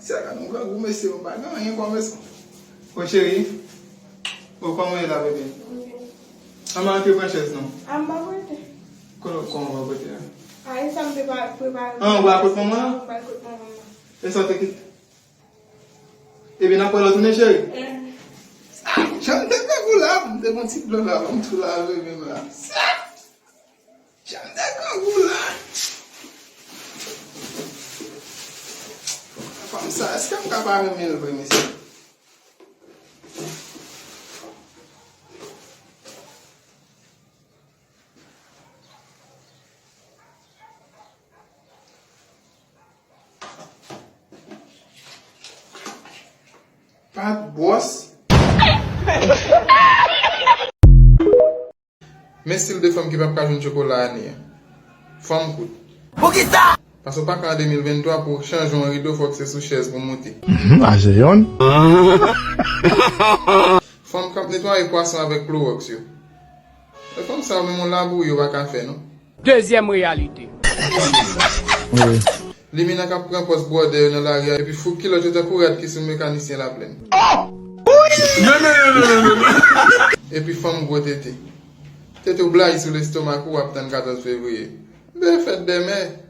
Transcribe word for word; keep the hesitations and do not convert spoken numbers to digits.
Se ka nou grangou mesye, mwen pa gen anyen kòm espas. O cheri, o kòman w ye la, bebe? An, antre pran chèz non. A, m pa prete. Kote, kòman w pa prete a? A, e sa m te pa prepare. An, w al kot manman an? Mwen pral kot manman m nan. E sa w te kite? Ebyen, n ap wè lè w tounen, cheri. Mm. Jan m te grangou la, m te pran ti dlo la, ban m tou lave men m la. Sa! Jan m te grangou la. Fanm sa, èske m ka pa renmen l vre, mesye? Pat bwòs. Men stil de fanm ki p ap ka jwenn chokola ane a. Fanm kout. Poukisa? Paske w pa ka an de mil venntwa pou w chanje yon rido, fòk se sou chèz pou w moute. Mhm, a se yonn. Fanm k ap netwaye pwason avèk klowòks yo. E fanm sa yo menm yon laboure yo pa ka fè non. Dezyèm reyalite. Limena k ap pran pòz bwòdè yo nan lari a, epi fouk kilòt yo tankou rad ki sou mekanisyen Laplèn. Epi fanm gwo tete. Tete w blayi sou lestomak ou, w ap tann katòz fevriye. Bèl fèt dèmen.